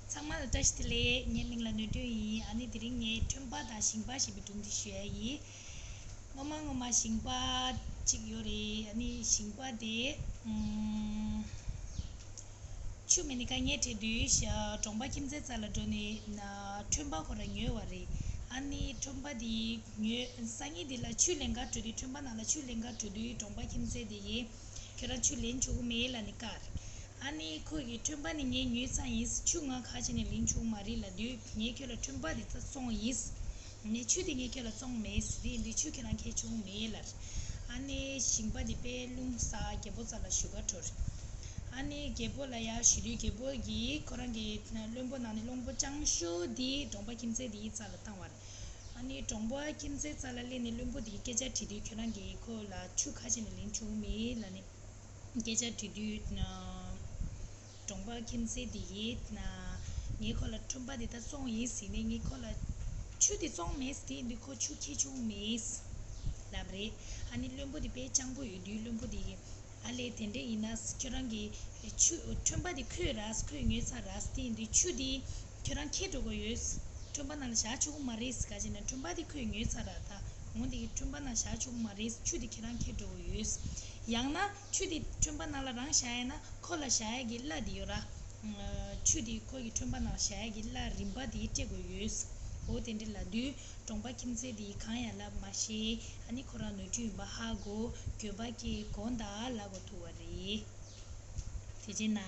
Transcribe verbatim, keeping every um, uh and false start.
ཚང་མ་ལ་བཀྲ་ཤིས་བདེ་ལེགས། ངའི་མིང་ལ་ནོར་སྒྲོན་ཡིན། ཨ་ནི་དེ་རིང་ངས་ཁྲོན་པ་དང་ཞིང་པ་ཞེས་པའི་སྒྲུང་འདི་ཞུ་ཡ་ཡིན། སྔོན་མ་སྔོན་མ་ཞིང་པ་གཅིག་ཡོད་རེད། ཨ་ནི་ཞིང་པ་དེ་ཨུམ། ཆུ་མེད་ནི་དཀའ་ངལ་འཕྲད་དུས་ཤ་གྲོང་པ་ཁྱིམ་མཚེས་རྩ་ལ་འགྲོ་ནས་ན་ཁྲོན་པ་ཁོ་རང་ཉོས་པ་རེད། ཨ་ནི་ཁྲོན་པ་དེ་ཉོས་སང་ཉིན་དེ་ལ་ཆུ་ལེན་ག་འགྲོ་དུས་ཁྲོན་པ་ནང་ལ་ཆུ་ལེན་ག་འགྲོ་དུས་གྲོང་པ་ཁྱིམ་མཚེས་དེ་ཡིས་ཁྱོད་རང་ཆུ་ལེན་ཆོག་གི་མེད་ལབ་ནས་བཀག་རེད། ཨ་ནི་ཁོ་གིས་ཁྲོན་པ་ནི་ངས་ཉོས་ཚར་ཡིན། ཆུ་ང་ཁ་ཕྱེ་ནས་ལེན་ཆོག་མ་རེད་ལབ་དུས་ངས་ཁྱོད་ལ་ཁྲོན་པ་དེ་ད་བཙོང་ཡིན། ངས་ཆུ་དེ་ངས་ཁྱོད་ལ་བཙོང་མེད་ཟེར་དུས་འདི་ཆུ་ཁྱོད་རང་ཁྱེར་ཆོག་མེད་ལབ། ཨ་ནི་ཞིང་པ་དེ་དཔེ་རླུང་ས་རྒད་པོ་རྩ་ལ་ཞུ་ག་འགྲོ་རེད། ཨ་ནི་རྒད་པོ་ལ་ཡར་ཞུ་དུས་རྒད་པོ་གིས་ཁོ་རང་གི་བློན་པོ་ནང་ནས་བློན་པོ་སྤྱང་ཤོས་དེ་གྲོང་པ་ཁྱིམ་མཚེས་དེའི་རྩ་ལ་བཏང་བ་རེད། ཨ་ནི་གྲོང་པ་ཁྱིམ་མཚེས་རྩ་ལ་སླེབས་ནས་བློན་པོ་དེ་གིས་སྐད་ཆ་དྲིས་དུས་ཁྱོད་རང་གིས་ཁོ་ལ་ཆུ་ཁ་ཕྱེ་ནས་ལེན་ཆོག་མེད་ལབ་ནས་སྐད་ཆ་དྲིས་དུས་ན། གྲོང་པ་ཁྱིམ་མཚེས་དེ་ཡིས་ན། ངས་ཁོ་ལ་ཁྲོན་པ་དེ་ད་བཙོང་ཡིན་ཟེར་ནས་ངས་ཁོ་ལ་ཆུ་དེ་བཙོང་མེད་ཟེར་དུས་ཁོ་ཆུ་ཁྱེར་ཆོག་མེད་ལབ་རེད། ཨ་ནི་བློན་པོ་དེ་དཔེ་སྤྱང་པོ་ཡོད་དུས་བློན་པོ་དེ་གིས་ཨ་ལས་དེ་འདྲ་ཡིན་ན་ཁྱོད་རང་གི་ཆུ་ཁྲོན་པ་དེ་ཁོས་རག་ཁོས་ཉོས་ཚར་རག་ཟེར་དུས་ཆུ་དེ་ཁྱོད་རང་ཁྱེར་འགྲོ་དགོས་ཡོད། ཁྲོན་པ་ནང་ལ་བཞག་ཆོག་གི་མ་རེད་ཟེར་ག་ཅིག་ན་ཁྲོན་པ་དེ་ཁོས་ཉོས་ཚར་ར། ད་འོང་དེ་གི་ཁྲོན་པ་ནང་བཞག་ཆོག་གི་མ་རེད། ཆུ་དེ་ཁྱེད་རང་ཁྱེར་འགྲོ་གི་ཡོད། ཡང་ན་ཆུ་དེ་ཁྲོན་པ་ནང་ལ་རང་བཞག་ཡ་ན་ཁོ་ལ་བཞག་ཡ་གི་གླ་དེ་ཡོད་ར། ཆུ་དེ་ཁོ་གི་ཁྲོན་པ་ནང་བཞག་ཡ་གི་གླ་རིན་པ་དེ་སྤྲད་དགོས་ཡོད། འོ་དེ་འདྲ་ལབ་དུས་གྲོང་པ་ཁྱིམ་མཚེས་དེ་གང་ཡང་ལབ་མ་ཤེས། ཨ་ནི་ཁོ་རང་ནོར་འཁྲུལ་ཡིན་པ་ཧ་གོ་འགྱོད་པ་སྐྱེས་དགོངས་དག་ལབ་དགོས་ཐུག་པ་རེད། དེ་རྗེས་ན།